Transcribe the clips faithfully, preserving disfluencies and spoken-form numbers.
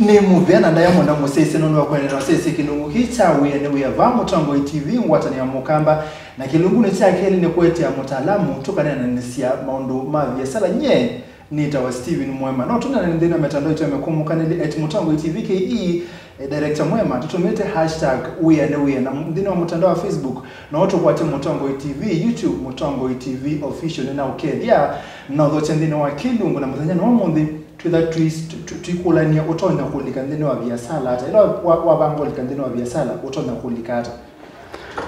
Nĩ mũvea na ndaĩa mũno mũsyaĩĩsya nũndũ wa kũendeea na ũsyaĩĩsya kĩlungu kĩĩ kya Wĩa nĩ Wĩa vaa Mũtongoi T V, ngwatanĩo ya Mũkamba, na kĩlungunĩ kya kelĩ nĩ kũetea mũtaalamu tũkaneananĩsya maũndũ ma viasala. Nyie nĩtawa Steven Mwema. No tũneane nthĩnĩ wa mĩtandao itũ ya mĩkũmũkanĩlye at Mũtongoi T V K E, eh, Director Mwema, tũtũmĩte hashtag Wĩa nĩ Wĩa, na nthĩnĩ wa mũtandao wa Facebook no tũkwate Mũtongoi T V, YouTube Mũtongoi T V Official. Nĩnaũkethya na ũthokya nthĩnĩ wa kĩlungu, na mũthenya nĩ wa ũmũnthĩ twĩtha twĩ- tũ- tũ- twĩkũlany'a ũtonya kũlika nthĩnĩ wa viasala ata. Ĩla wa- wavanga ũlika nthĩnĩ wa viasala, ũtonya kũlika ata?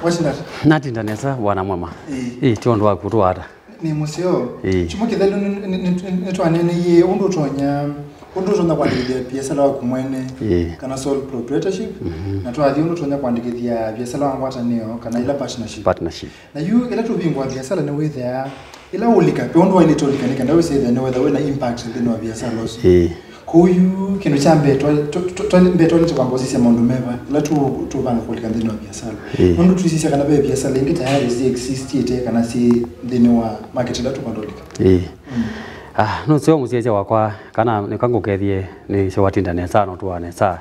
Watinda ata? Natinda nesa, Bwana Mwema. Ĩĩ. Ĩĩ, ti ũndũ waku tũata. Nĩ mũseo. Ĩĩ. Kyumwa kĩthelu nĩ- nĩ- nĩ- nĩ- nĩtwaneeneie ũndũ ũtonya, ũndũ ũtonya kwandĩkĩthya viasala waku mwene, ĩĩ, kana sole proprietorship, mhm, na twathi ũndũ ũtonya kwandĩkĩthya viasala wa ngwatanĩo, kana ĩla partnership. Partnership. Na yu ĩla tũvingũa viasala nĩwĩthĩaa, ĩla ũlika, ve ũndũ waĩlĩte ũlika nĩ kenda wĩsĩthĩa nĩwetha wĩna impact nthĩnĩ wa viasala ũsu. Ĩĩ. Kwoou yu kĩndũ kya mbee twa- twa- twa- twa- mbee twaĩlĩte kwamba ũsisya maũndũ meva ĩla tũ- tũvanga kũlika nthĩnĩ wa viasala. Ĩĩ. Nũndũ twĩsisya kana ve viasala ingĩ tayarĩ syĩ existĩte kana syĩ nthĩnĩ wa market ĩla tũkwenda ũlika. Ĩĩ. Mm. Ah, nũseo mũsyaĩĩsya wakwa, kana nĩka ngũkethye, nĩseo watinda nesa, no tũaa nesa.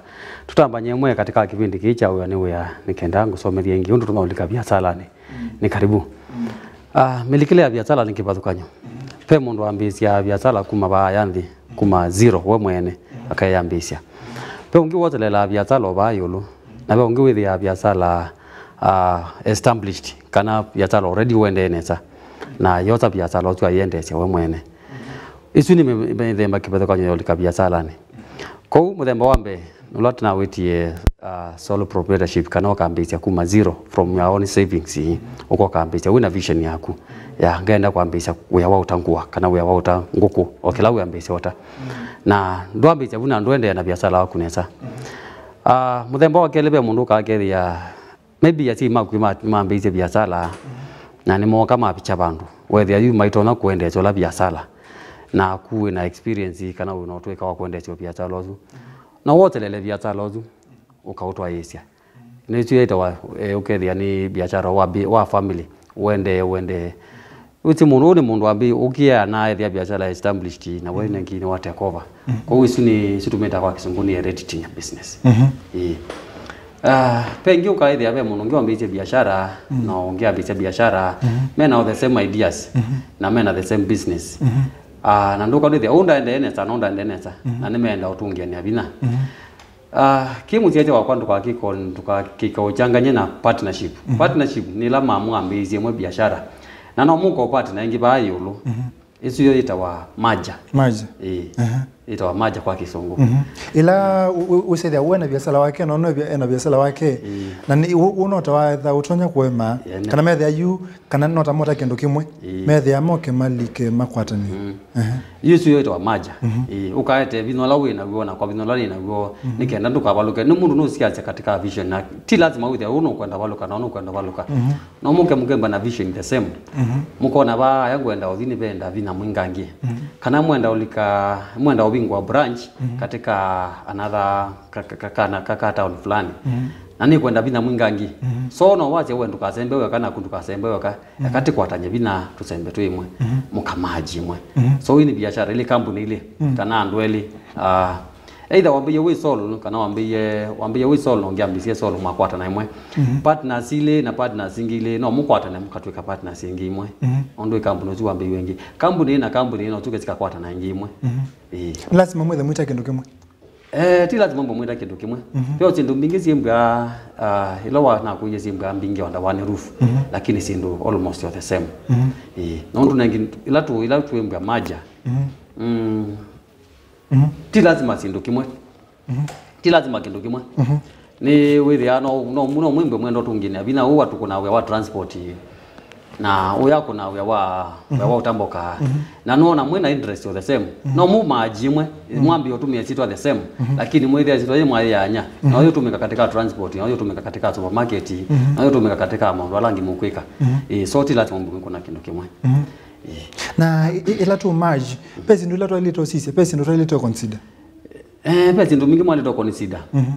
Tũtambany'e ĩmwe katika kĩvindi kĩĩ kya Wĩa nĩ Wĩa, nĩ kenda ngũsomethye ĩngĩ ũndũ tũnaũlika viasalanĩ. Mm. Nĩ karibu. Mm. Ah, mĩlikĩle ya viasala nĩ kĩvathũkany'o. Mm. Ve mũndũ wambĩĩsya viasala kuma vaaya nthĩ, kuma zero we mwene, mm, akeyambĩĩsya. Ve ũngĩ wotelelaa viasala o vaa ĩũlũ, na ve ũngĩ wĩthĩaa viasala, ah, established, kana viasala already ũendee nesa, na yosa viasala ũsu aiendeesya we mwene. Ĩsu nĩ mĩ- mĩthemba kĩvathũkany'o ya ũlika viasalanĩ. Kwoou mũthemba wa mbee, ũla tũnawĩtie, uh, sole proprietorship, kana ũkambĩĩsya kuma zero, from your own savings, ũka ũkambĩĩsya wĩna vision yaku ya ngenda kwambĩĩsya wĩa wa ũta ngũa, kana wĩa wa ũta ngũkũ, o kĩla wĩambĩĩsya ũta. Na ndwambĩĩsya vu na ndũendeea na viasala waku nesa. Uh, mũthemba wa kelĩ, ve mũndũ ũkakethĩa maybe asyai maku ma- mambĩĩisye viasala, na nĩmooka mavikya vandũ, wethĩa yu maitonya kũendeesya ũla viasala, naku wĩna experience kana wĩna ũtũĩka wa kũendeesya viasala ũsu, na wotelele viasala ũsu ũkaũtwaĩĩsya. Nĩsu yaĩtawa, eh, ũkethĩa nĩ biashara wa bi- wa family, ũendee ũendee. Ũti mũndũ, ũũ nĩ mũndũ wambĩ ũkĩa na ethĩa biashara established, na we nengine wa take over. Mm. Kwoou isu nĩ, isu tũmĩtaa kwa kĩsũngũ nĩ herediting a business. Mhm. Ĩĩ. Ah, ve ĩngĩ ũkaĩthĩa ve mũndũ ũngĩ wambĩĩsye biashara, mm, na ũngĩ ambĩĩsya biashara, mhm, mena the same ideas, mhm, na mena the same business. Mhm. Ah, na ndũka ndĩthĩa, ũũ ndaendee nesa, na ũũ ndaendee nesa, mhm, na nĩmeenda ũtũngĩanĩa vinya. Mhm. Ah, kĩ mũsyaĩĩsya wakwa ndũkakĩko-, ndũkakĩkaũchanganye na partnership. Mhm. Partnership nĩ ĩla mamu ambĩĩisye ĩmwe biashara. Na no mũko partner ĩngĩ vaa ĩũlũ. Mhm. Ĩsu yo yĩtawa merger. Merger. Ĩĩ. Aha. Yĩtawa merger kwa kĩsũngũ. Mhm. Ĩla ũ- ũ- ũsethĩa we na viasala wake, na ũno ena viasala wake. Ĩĩ. Na nĩ- ũ- ũno ta watha ũtonya kũema. Ĩĩ, kana methĩa yu, kana no ta mota kĩndũ kĩmwe. Ĩĩ. Methĩa moke malike makwatanie. Mm. Aha. Yu ĩsu yo yĩtawa merger. Mhm. Ĩĩ, ũkaete vinya ũla wĩ naw'o na kwa vinya ũla nĩ naw'o, mhm, nĩ kenda ndũkavalũke. Nĩ mũndũ nũsiasya katika vision, na ti lazima wĩthĩa ũũ nũkwenda valũka na ũũ nũkwenda valũka. Mhm. No mũke mũkemba na vision the same. Mhm. Mũkona vaa aya ngwenda ũthi nĩvenda vinya mwingangĩ. Mhm. Kana mwenda ũlika, mwenda ũvingũa branch, mhm, katika another ka- ka- ka- kana ka- ka town fulani. Mhm. Na nĩkwenda vinya mwingangĩ. Mhm. So no wasya we ndũkasembe weka, naku ndũkasembe weka. Mhm. Eka tĩkwatany'e vinya tũsembe twĩ ĩmwe. Mhm. Mũkamaji ĩmwe. Mhm. So ii nĩ biashara ilĩ, kambuni ilĩ, mhm, kana andũ elĩ. Ah, either wambĩie wĩ solo, kana wambĩie, wambĩie wĩ solo, na ũngĩ ambĩĩsye solo, mwakwatana ĩmwe. Mhm. Partners ilĩ na partners ingĩ ilĩ, no mũkwatane mũkatw'ĩka partners ingĩ imwe. Mhm. Ũndũ ĩ kambuni ũsu wambĩiwe ĩngĩ. Kambuni ĩĩ na kambuni ĩĩ no syũke sikakwatana ĩngĩ imwe. Mhm. Ĩĩ. Nĩ lasima mwĩthe mwĩta kĩndũ kĩmwe? Eh, ti lazima mbwe mwĩta kĩndũ kĩmwe. Mhm. Ve syĩndũ mbingĩ syĩmbwa, ah, ila wa nakũie syĩmbwa mbingĩ under one roof, mhm, lakini syĩndũ almost the same. Mhm. Ĩĩ. Nũndũ nengĩ ila tu, ila twĩmbwa merger. Mhm. Mm. Mhm. Ti lazima syĩndũ kĩmwe. Mhm. Ti lazima kĩndũ kĩmwe. Mhm. Nĩ wĩthĩa no, no, no mwĩmbwe mwenda ũtũngĩnĩa vinya ũũ atũkũna wĩa wa transport, na ũya kũna wĩa wa, mhm, wĩa wa ũtamboka. Mhm. Na nũona mwĩna interest of the same. Mhm. No mũmaji ĩmwe, mhm, mwambie ũtũmĩa syĩtwa the same, mhm, lakini mwĩthĩa syĩtwa yĩ mwayĩany'a. Mhm. Na ũyũtũmĩka katika transport, na ũyũtũmĩka katika supermarket, mhm, na ũyũtũmĩka katika maũndũ ala angĩ mũkwĩka. Mhm. Ĩĩ, so ti lazima mwĩkũna kĩndũ kĩmwe. Mhm. Ĩĩ. Na i- i- ĩla tũ merge, ve syĩndũ ila twaĩlĩte ũsisya, ve syĩndũ twaĩlĩte consider? Eh, ve syĩndũ mbingĩ mwaĩlĩte consider. Mhm.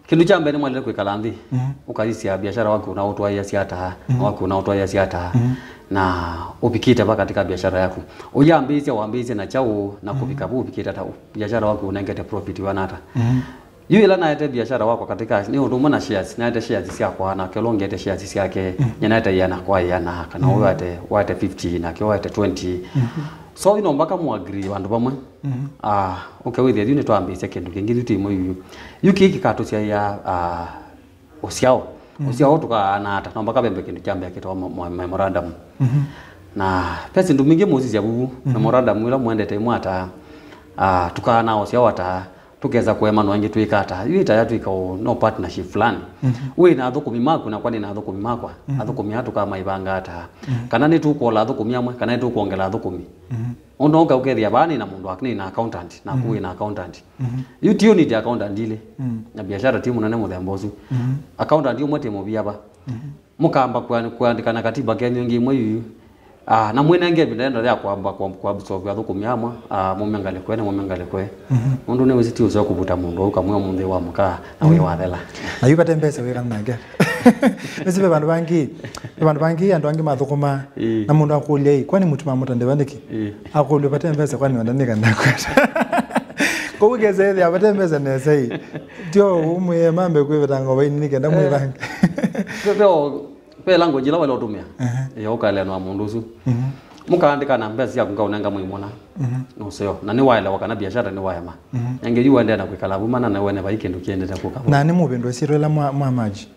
Kĩndũ kya mbee nĩmwaĩlĩte kwĩkala nthĩ, mhm, ũkasisya biashara waku na ũtwaĩasya ata, mhm, na waku na ũtwaĩasya ata, mhm, na ũvikĩte va katika biashara yaku. Ũyambĩĩsya, wambĩĩsye na kyaũ, na, mhm, kũvika vu ũvikĩte ata, biashara waku ũnengete profit wĩana ata. Mhm. Yu ĩla naete biashara wakwa katika, nĩ ũndũ ũmwe na shares, naete shares syakwa, nake ũla ũngĩ aete shares syake, mhm, nye naete ĩana kwa ĩana, kana, mhm, ũyũ aete, waete fifty, nake ũyũ aete twenty. Mhm. So, ino mpaka mũagree vandũ vamwe. Mhm. Ah, ũkewĩthĩa yu nĩtwambĩĩsya kĩndũ kĩngĩ, yu twĩ ĩmwe yu. Yu kĩĩ kĩkatũsyaĩa, ah, ũsyao. Mm. Ũsyao tũkaana ata? No mpaka vembe kĩndũ kya mbee kĩtawa mo-, mo-, memorandum. Mhm. Na ve syĩndũ mbingĩ mũsisya vuvu, mhm, memorandum ĩla mũendete ĩmwe ata, ah, tũkaana ũsyao ata, tũkesa kũemanwa ĩngĩ twĩka ata? Yu ĩta yatwĩka o no partnership fulani. Mhm. Wĩ na athũkũmi maku, nakwa nĩ na athũkũmi makwa. Mhm. Athũkũmi aa tũkamaivanga ata? Mhm. Kana nĩtũkwola athũkũmi amwe, kana nĩtũkwongela athũkũmi? Mhm. Ũndũ ũka ũkethĩa vaa nĩ na mũndũ ak-, nĩ na accountant, naku, mhm, wĩ na accountant. Mhm. Yu ti ũniti accountant ilĩ. Mm. Na biashara ti mũnene mũthemba ũsu. Mhm. Accountant ũmwe ti mũvia va. Mhm. Mũkamba kũan-, kũandĩkana katiba kenyu ĩngĩ ĩmwe yu. Ah, na mwĩnenge ĩvinda yenda ya kwamba kwa-, kwa absorb athũkũmi amwe, ah, mũme ngalĩko ĩĩ na mũme ngalĩko ĩĩ. Mhm. Nũndũ nĩwĩsĩ ti ũseo kũvuta mũndũ ũu kamwe ũmũnthĩ wa mũkaa na wĩ, mm, wathela. Na yu vate mbesa wĩkana nake. Nĩsĩ ve vandũ vangĩ, ve vandũ vangĩ andũ angĩ mathũkũmaa, ĩĩ, na mũndũ akũlya, "Ĩ, kwani mũtimaa mũtandĩva nĩkĩ?" Ĩĩ. Akũlya, "Vate mbesa, kwani wenda nĩka ndakwata?" Kwoou kesa ĩthĩa vate mbesa nesa ĩ. Tyo ũmwĩe mambe kwĩvetanga ũvaini nĩkenda, eh, mwĩvange. Ve, ve o, ve language ĩla waĩle ũtũmĩa. Ehe. Ĩĩ, ũkaeleanwa mũndũ ũsu. Mhm. Mũkaandĩkana mbesa syaku ngaũnenga mwei mũna. Mhm. Nũseo. Na nĩwaelewa kana biashara nĩwaema. Mhm. Nenge yu waendeea na kwĩkala vu mana na wene vai kĩndũ kĩendete kũka vu. Na nĩmũvĩndũa syĩtwa ĩla mwa, mwa merge?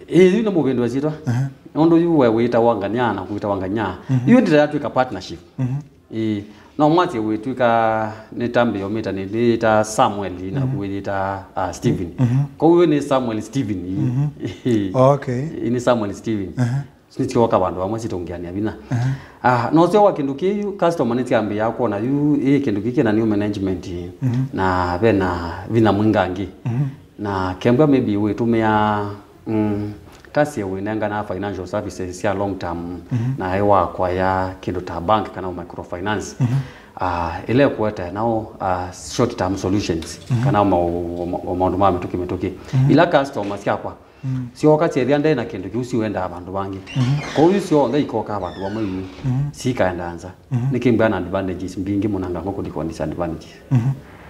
Ĩĩ, yu nĩmũvĩndũe syĩtwa. Aha. Nũndũ yu we wĩtawa Nganya na kwĩtawa Nganya. Mhm. Yu ndĩta yatwĩka partnership. Mhm. Ĩĩ, no mwasye wĩtwĩka nĩ ta mbĩo mĩta nĩ, nĩyĩta Samuel, mhm, naku wĩyĩta, ah, Stephen. Mhm. Kwoou yu nĩ Samuel Stephen yu. Mhm. Ĩĩ. Okay. Ĩĩ, nĩ Samuel Stephen. Aha. Nĩsyoka vandũ vamwe sitũngĩanĩa vinya. Aha. Ah, no syo wa kĩndũ kĩu, customer nĩsyambĩĩa kwona yu, ĩĩ, kĩndũ kĩkĩ na new management, mhm, na ve na vinya mwingangĩ. Mhm. Na kembwa maybe wĩtũmĩa, mm, ta sie wĩnengana financial services sya long term, mhm, na ĩ wakwaya kĩndũ ta bank kana microfinance. Mhm. Ah, ĩla ĩkũete nao, ah, short term solutions, mhm, kana ma-, ma-, maũndũ ma mĩtũkĩ mĩtũkĩ. Mhm. Ila customer syakwa, mm, syooka syethĩa nde na kĩndũ kĩu siwendaa vandũ vangĩ. Mhm. Kwoou yu syonthe ikokaa vandũ vamwe yu, mhm, sikaendaa nza. Mhm. Nĩkĩmbwa na advantages mbingĩ mũno anga ngũkũ ndiko disadvantages. Mhm.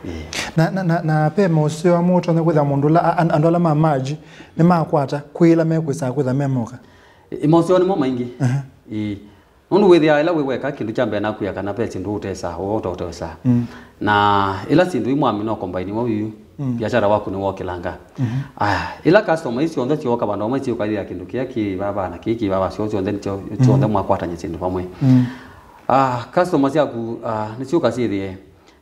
Ĩĩ. Na, na, na, na ve maũseo amwe ũtonya kwĩtha mũndũ ũla, a-, an-, andũ ala ma merge nĩmakwata kwĩ ĩla mekwĩsaa kwĩtha memoka? Ĩ, maũseo nĩmo maingĩ. Aha. Ĩĩ. Nũndũ wĩthĩaa ĩla wĩ weka, kĩndũ kya mbee nakwĩa kana ve syĩndũ ũtesa, ũtotoesa. Mm. Na ĩla syĩndũ imwe amina ũkombaini wau yu, mm, biashara waku nĩwokĩlanga. Mhm. Aya, ĩla customer isu syonthe syooka vandũ vamwe syũka ithĩa kĩndũ kĩya kĩ vava na kĩĩ kĩ vava, syo syonthe nĩsyo, mm, syonthe mwakwatany'a syĩndũ vamwe. Mm. Ah, customer syaku, ah, nĩsyũka syĩthĩe,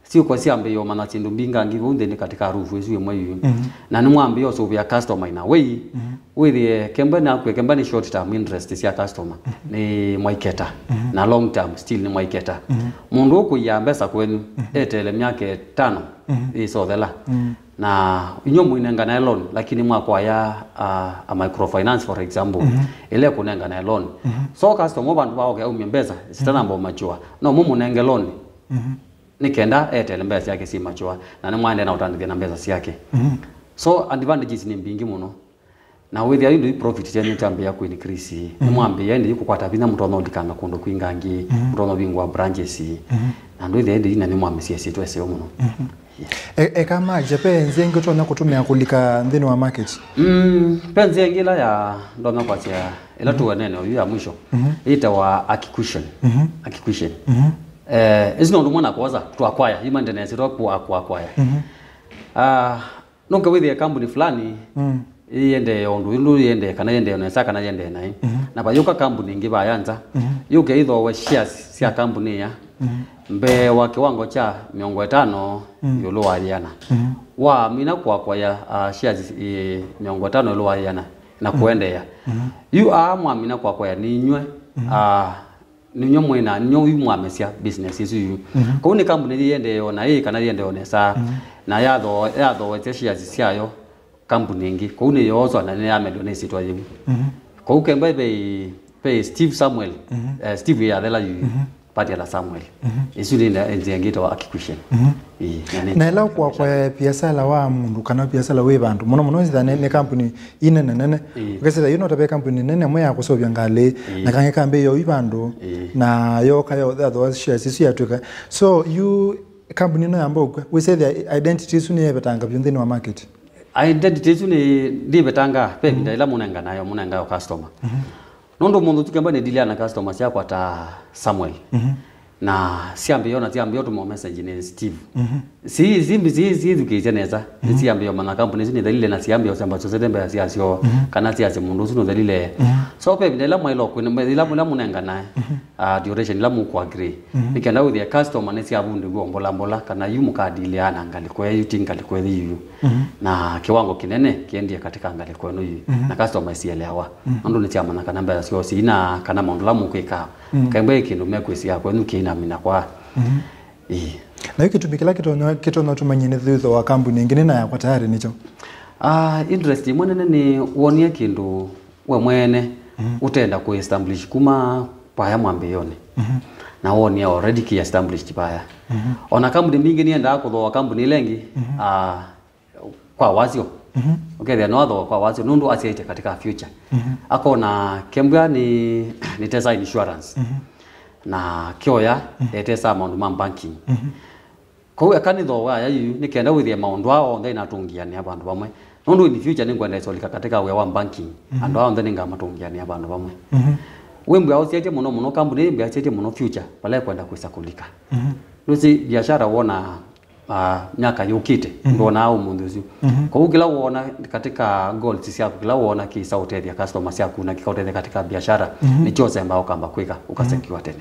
syũka syambĩĩa ũmanya syĩndũ mbingangĩ vau nthĩnĩ katika rufu ĩsu ĩmwe yu. Mhm. Na nĩmwambĩĩa ũsũvĩa customer in a way, mhm, wĩthĩe kemba nakwĩa kemba nĩ short term interest sya customer, mhm, nĩ mwaiketa, mhm, na long term still nĩ mwaiketa. Mhm. Mũndũ ũkũiaa mbesa kwenyu, mhm, eteele myaka ĩtano, mhm, ĩsothela. Mhm. Na inyuĩ mũinenganae loan, lakini mwakwaya, ah, a microfinance, for example, mhm, ĩla ĩkũnenganae loan. Mhm. So customer vandũ vaoke aumye mbesa, mhm, sitanamba ũmachua, no mũmũnenge loan. Mhm. Nĩ kenda etele mbesa syake syĩ mature, na nĩmwaendee na ũtandĩthya na mbesa syake. Mhm. So advantages nĩ mbingĩ mũno. Na wĩthĩa ĩndĩ yu profit syenyu syambĩĩa kũ increase. Mhm. Nĩmwambĩĩa ĩndĩ yu kũkwata vinya mũtonya ũlikanga kũndũ kwingangĩ, mhm, mũtonya ũvingũa branches. Mhm. Na ndwĩthĩa ĩndĩ yu na nĩmwamĩsya syĩtwa ĩseo mũno. Mhm. Yes. E-, eka merge, ve nzĩa ĩngĩ ũtonya kũtũmĩa kũlika nthĩnĩ wa market? Mm, ve nzĩa ĩngĩ ĩla ya ndonya kwasya, ĩla, mhm, tũwenene oyu ya mwisho, mhm, ĩtawa acquisition. Mhm. Acquisition. Mhm. Eh, ĩsu nĩ ũndũ ũmwe na kwosa, to acquire, imanĩte na ĩsyĩtwa kũ-, kũ-, acquire. Mhm. Ah, nũke wĩthĩe kambuni fulani, mm, ĩyendee ũndũ ĩndũ yendee, kana yendee nesa, kana yendee naĩ. Mhm. Na vayũka kambuni ĩngĩ vaya nza, mhm, yũke ĩthooe shares sya kambuni ĩya, mhm, mbee wa kĩwango kya mĩongo ĩtano, mm, ĩũlũ wa yĩana. Mhm. Wamina kũ-acquire, ah, shares, eh, mĩongo ĩtano ĩũlũ wa yĩana na, mhm, kũendeea. Mhm. Yu aa mwamina kũ-acquire nĩ inyw'ĩ, mhm, ah, Nĩnyw'ĩ mwĩ na, nĩnyw'ĩ yu mwamesya business ĩsu yu. Mhm. Kwoou nĩ kambuni yĩendee o na ĩ kana yĩendee o nesa. Mhm. Na yatho-, yathoosya shares syayo kambuni ĩngĩ. Kwoou nĩyooswa na nĩyamelwa nĩ ĩsyĩtwa yĩu. Mhm. Kwoou kemba ve, ve Steve Samuel, mhm, eh, Steve yathela yu. Mhm. Patiala Samuel. Isu nĩ nzĩa ĩngĩ ĩtawa acquisition. Ĩĩ, na nĩ- Na ĩla ũkũa kwa biasala wa mũndũ kana biasala wĩ vandũ, mũno mũno ĩsitha nĩ, nĩ kambuni inene nene. Ĩĩ. Ũkesĩtha yu no ta ve kambuni nene ĩmwe ya kũseũvya ngalĩ, na kangĩ kambĩ yo yu vandũ, na yoka yo thathwa shares isu yatwĩka. So yu kambuni ĩno yamba ũkw'a, wĩsethĩa identity isu nĩyevetanga vyũ nthĩnĩ wa market? Identity isu nĩ ndĩvetanga, ve ĩvinda ĩla mũnenganayo, mũnengayo customer. Nũndũ mũndũ ũtukemba nĩ deal na customer syakwa ta Samuel. Na syambĩo na syambĩo tũmo message nĩ Steve. Si simbi si sithukĩĩsya nesa. Nĩ syambĩo mana kambuni isu nĩ thelile na syambĩo syamba syosete mbea syasyo, kana syasya mũndũ ũsu nũthelile. So ve ĩvinda ĩla mwaĩlwa kwĩna ĩla ĩla mũnenganae, ah, duration ĩla mũkũ agree. Nĩ kenda wĩthĩa customer nĩ syavundĩw'e mbola mbola, kana yu mũkadilĩaa na ngalĩko yu ti ngalĩko yu. Na kĩwango kĩnene kĩendie katika ngalĩko ĩno yu. Na customer isieleawa. Nũndũ nĩsyamanya kana mbesa syoo siina kana maũndũ ala mũkwĩka. Kaĩ mbwe kĩndũ mekwĩsĩa kwenyu kĩinamina kwa. Ĩĩ. Na yu kĩtumi kĩla kĩtonya kĩtonya tũmanye nĩ thutha wa kambuni ĩngĩ nĩ na yakwa tayarĩ nĩkyo? Ah, interest ĩmwe nene nĩ wonie kĩndũ we mwene ũtenda kũ establish kuma vaya mwambĩĩonĩ. Na wonie already kĩ established vaya. Ona kambuni mbingĩ niendaa kũthooa kambuni ĩla ĩngĩ, ah, kwa wasyo. Ũkethĩa no athooa kwa wasyo nũndũ asyaĩte katika future. Akona kembwa nĩ nĩ Tesa Insurance. Na kyoya etesa maũndũ ma banking. Kwoou eka nĩthooe aya yu nĩ kenda wĩthĩe maũndũ aa onthe inatũngianĩa vandũ vamwe. Nũndũ in future nĩngwenda ĩsolika katika wĩa wa banking. Andũ aa onthe nĩngamatũngianĩa vandũ vamwe. Wĩmbwĩa ũsyaĩtye mũno mũno, kambuni ĩmbwĩa ĩsyaĩtye mũno future vala ĩkwenda kwĩsa kũlika. Nũsĩ biashara wona, ah, myaka yũkĩte, ndwonaa ũmũnthĩ ũsu. Kwoou kĩla woona katika goals syaku, kĩla woona kĩsa ũtethya customer syaku na kĩkaũtethya katika biashara, nĩkyo ũsemba ũkamba kwĩka, ũkasecure tene.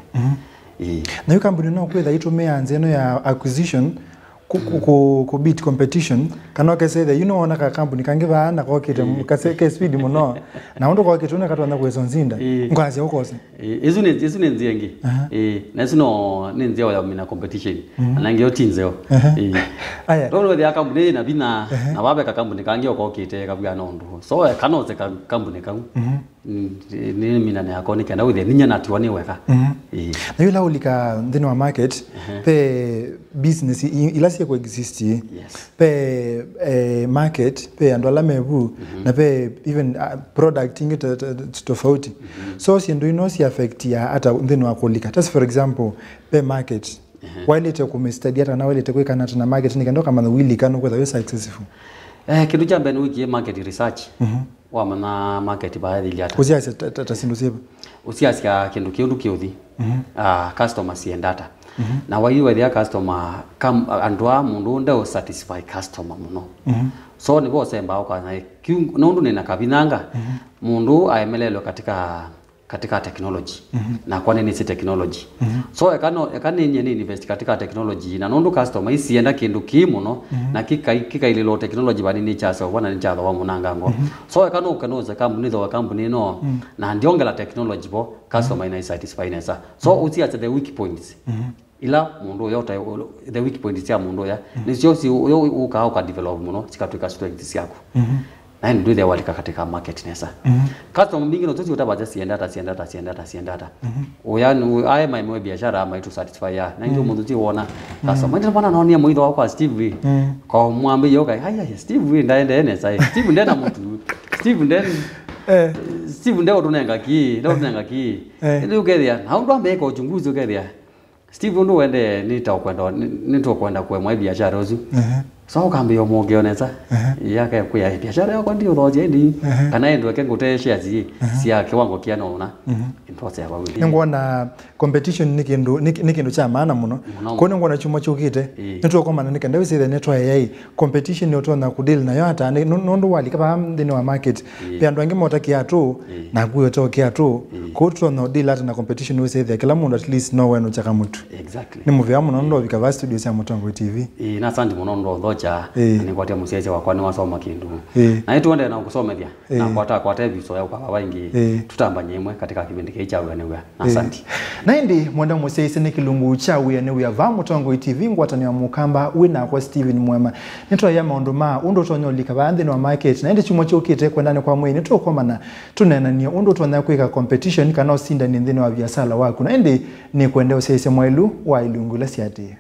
Ĩĩ. Na yu kambuni no kwĩtha itũmĩa nzĩa ĩno ya acquisition ku, ku, ku, ku beat competition, kana ũkesethĩa yu nĩwona ka kambuni kangĩ vaa na kokĩte kase- ke speed mũno, na ũndũ kokĩte ũnekatwanya kwĩsonzinda. Ĩĩ. Ngwasya ũkose. Ĩĩ, ĩsu nĩ, ĩsu nĩ nzĩa ĩngĩ. Ĩĩ, na ĩsu no nĩ nzĩa ya ũmina competition. Na nangĩ yo ti nzeo. Ĩĩ. Aya. Tondũ wĩthĩa kambuni ĩna vinya, na vaveka kambuni kangĩ okokĩte kavw'ana ũndũ. So, kana ũseka kambuni kau. Nĩ, nĩ minane yako nĩ kenda wĩthĩe ninya natiwa nĩ weka. Ĩĩ. Na yu ĩla ũlika nthĩnĩ wa market, ve business i- ila syĩkũ exist. Yes. Ve, eh, market, ve andũ ala mevu, na ve even, ah, product ingĩ to- to- tofauti. So syĩndũ ino si affect ya ata nthĩnĩ wa kũlika? Just for example, ve market. Waĩlĩte kũmĩstudy ata kana waĩlĩte kwĩkana ata na market nĩ kenda ũkamanya ũilika nũkwĩtha wĩ successful? Eh, kĩndũ kya mbee nĩ wĩkie market research. Wamanya market vaathilye ata. Ũsiasya ta- ta- ta syĩndũ syĩva? Ũsiasya kĩndũ kĩũndũ kĩũthi. Ah, customer sienda ata. Na wai wethĩa customer kam- andũ aa mũndũ ndeũ satisfy customer mũno. So nĩvo ũsembaa ũkana kĩu nũndũ nĩna kavinanga mũndũ aemelelwe katika katika technology. Nakwa nĩnĩsĩ technology. So eka no eka nĩnyie nĩ invest katika technology na nũndũ customer isienda kĩndũ kĩĩ mũno na kĩkai- kĩkailĩlwa technology vani nĩkyasovwa na nĩkyathowa mũnangango. So eka nũke nũse kambuni thoe kambuni ĩno na ndiongela technology vo customer ina satisfy nesa. So ũsiasya the weak points. Ila mũndũ ũya ũtaĩ the weak points sya mũndũ ũya nĩsyo si ũya ũkaa ũka develop mũno sikatwĩka strength syaku. Na ĩndĩ ndwĩthĩa walika katika market nesa. Customer mbingĩ notũ siũtavasya sienda ata sienda ata sienda ata sienda ata. Ũya nĩ- aye maĩmewe biashara maitũ satisfy ya na ingĩ mũndũ ti wona. Customer ĩndĩ mwana nonie mũitho wakwa Steve. Kwa mwambĩie ũkae ai ai Steve ndaendee nesa. Steve ndena mũtu. Steve nde- Steve nde ũtũnenga kii nde ũtũnenga kii. Ĩndĩ ũkethĩa na ũndũ ambĩĩka uchunguzi ũkethĩa Steve, ũndũ wendee nĩ ta ũkwenda nĩ- nĩtũkwenda kũemwa biashara ũsu. So ũkambĩĩa ũmũngeo nesa. Yake kwĩa biashara yakwa ndiũthosya ĩndĩ kana ĩndũ eke ngũtee shares ii sya kĩwango kĩana ũna. Nĩngwona competition nĩ kĩndũ nĩ nĩ kĩndũ kya maana mũno. Kũu nĩngwona kyumwa kyũkĩte nĩtũkomana nĩ kenda wĩsĩthĩa nĩtwaeai competition ũtonya kũdeal nayo ata nũndũ walika vaa nthĩnĩ wa market ve andũ angĩ mota kĩatũ naku ũtoa kĩatũ. Kũu tũtonya ũdeal ata na competition wĩsĩthĩa kĩla mũndũ at least no wenũkya kamũtu. Exactly. Nĩ mũvea mũno nũndũ ũvika vaa studio sya Mũtongoi T V. Ĩĩ, na asante mũno nũndũ kya, ĩĩ, na nĩkwatia mũsyaĩĩsya wakwa nĩwasoma kĩndũ. Ĩĩ. Na nĩtũendee na kũsomethya, na, ĩĩ, kwata, kwata episode ya ũkava vaingĩ, ĩĩ, tũtambany'e ĩmwe katika kĩvĩndĩ kĩĩ kya wĩanĩw'a. Na, ĩĩ, asante. Na ĩndĩ, mwenda mũsyaĩĩsya, nĩ kĩlungu kya wĩanĩw'a vaa Mũtongoi T V, ngwatanĩo ya Mũkamba, wĩ nakwa Steven Mwema. Nĩtwaĩa maũndũ ma ũndũ ũtonya ũlika vaa nthĩnĩ wa market, na ĩndĩ kyumwa kyũkĩte, kwendanĩ kwa mwei, nĩtũkomana tũneenanie ũndũ ũtonya kwĩka competition kana ũsindani nthĩnĩ wa viasala waku. Na ĩndĩ nĩkwenda ũsyaĩĩsya mwaĩlu wa ilungu ila siatĩĩe.